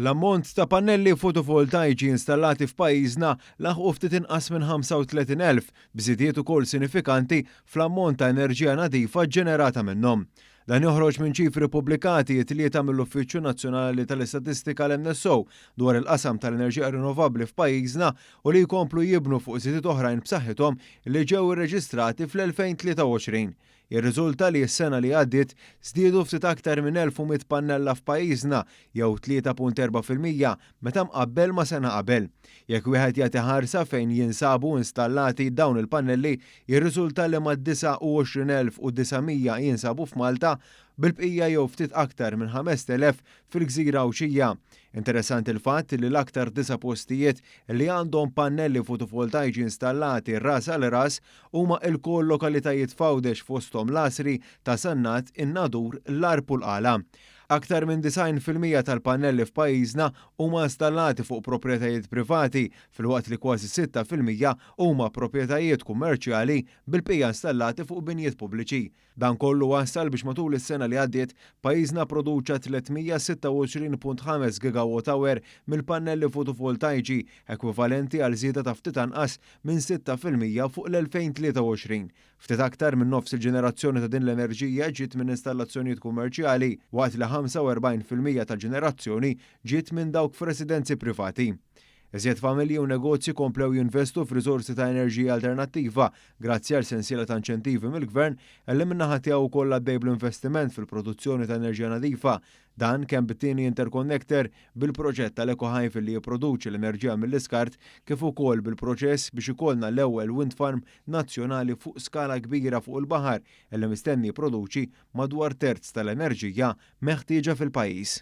L-ammont ta' pannelli fotovoltajċi installati f'pajjiżna laħqu ftit inqas minn 35,000, b'żidiet ukoll sinifikanti fl-ammont ta' enerġija nadifa ġġenerata minnhom. Dan joħroġ minn ċifri ppubblikati t-Tlieta mill-Uffiċċju Nazzjonali tal-Istatistika l-NSO dwar il-qasam tal-enerġija rinnovabbli f'pajjiżna u li jkomplu jibnu fuq żidiet oħrajn b'saħħithom li ġew irreġistrati fl-2023. Jirriżulta li s-sena li għaddiet żdiedu ftit aktar minn 1,100 pannella f'pajjiżna, jew 3.4% meta mqabbel ma' sena qabel. Jekk wieħed jagħti ħarsa fejn jinsabu installati dawn il-pannelli, jirriżulta li mad-29,900 jinsabu f'Malta, bil-bqija jew ftit aktar minn 5,000 fil-gżira Għawdxija. Interessanti l-fatt li l-aktar disa' postijiet li għandhom pannelli fotovoltajċi installati ras għal ras huma lkoll lokalitajiet f'Għawdex fosthom l-Għasri, Ta' Sannat, in-Nadur, l-Għarb u l-Qala. Aktar minn 90% tal-pannelli f'pajjiżna huma installati fuq proprjetajiet privati filwaqt li kważi 6% huma proprjetajiet kummerċjali bil-bqija installati fuq binjiet pubbliċi. Dan kollu wassal biex matul is-sena li għaddiet, pajjiżna pproduċa 326.5 gigawatt hour mill-pannelli fotovoltajċi, ekwivalenti għal żieda ta' ftit anqas minn 6% fuq l-2023. Ftit aktar minn nofs il-ġenerazzjoni ta' din l-enerġija ġiet minn installazzjonijiet kummerċjali, waqt li 45% tal-ġenerazzjoni ġiet minn dawk f'residenzi privati. Iżjed familji u negozji komplew jinvestu f'riżorsi ta' enerġija alternattiva grazzi għal sensiela ta' inċentivi mill-Gvern li min-naħa tiegħu wkoll għaddej bl-investiment fil-produzzjoni ta' enerġija nadifa. Dan kemm bit-tieni interconnector, bil-proġett tal-EcoHive li jipproduċi l-enerġija mill-iskart kif ukoll bil-proċess biex ikollna l-ewwel wind farm nazzjonali fuq skala kbira fuq il-baħar li mistenni jipproduċi madwar terz tal-enerġija meħtieġa fil-pajjiż.